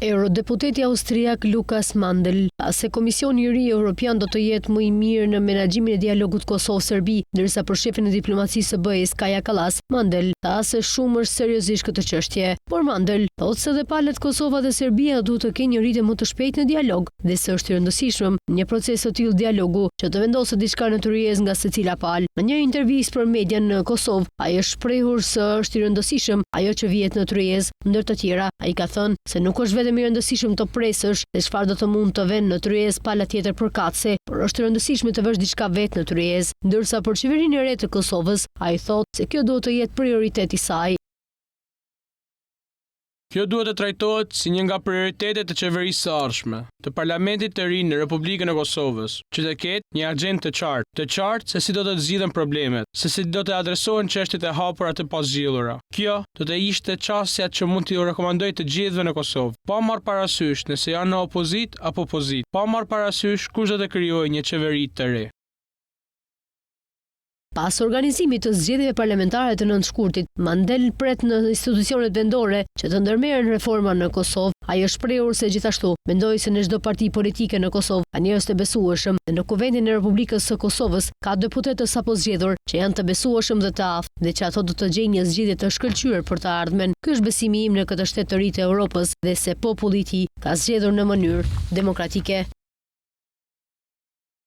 Eurodeputeti austriak Lukas Mandl tha se Komisioni i ri Evropian do të jetë më i mirë në menaxhimin e dialogut Kosovë-Serbi, ndërsa për shefen e diplomacisë së BE-së Kaja Kallas, Mandl tha se shumë është seriozisht këtë çështje. Por Mandl thotë se dhe palët Kosova dhe Serbia duhet të kenë një ritëm më të shpejtë në dialog dhe se është i rëndësishëm në një proces të tillë dialogu që të vendoset diçka në tryezë nga secila palë. Në një intervistë për median në Kosovë, ai është shprehur se është i rëndësishëm ajo që vihet në tryezë. Ndër të tjera, ai ka thënë se nuk është vetëm i rëndësishëm të presësh se çfarë do të mund të venë në tryezë pala tjetër përkatëse, por është e rëndësishme të vësh diçka vetë në tryezë. Ndërsa për qeverinë e re të Kosovës, ai thotë se kjo duhet të jetë prioritet i saj. Kjo duhet të trajtohet si një nga prioritetet e qeverisë së ardhshme, të Parlamentit të ri në Republikën e Kosovës, që të ketë një agjendë të qartë, të qartë se si do të zgjidhen problemet, se si do të adresohen çështjet e hapura të pazgjidhura. Kjo do të ishte qasja që mund t'iu rekomandoj të gjithëve në Kosovë, pa marrë parasysh nëse janë në opozitë apo pozitë, pa marrë parasysh kush do të krijojë një qeveri të re. Pas organizimit të zgjedhjeve parlamentare të 9 shkurtit, Mandl pret në institucionet vendore që të ndërmerren reforma në Kosovë. Ai është shprehur se gjithashtu mendoj se në çdo parti politike në Kosovë ka njerëz të besueshëm dhe në Kuvendin e Republikës së Kosovës ka deputetë të sapozgjedhur që janë të besueshëm dhe të aftë dhe që ato do të gjejnë një zgjidhje të shkëlqyer për të ardhmen. Ky është besimi im në këtë shtet të ri të Europës dhe se populli i tij ka zgjedhur në mënyrë demokratike.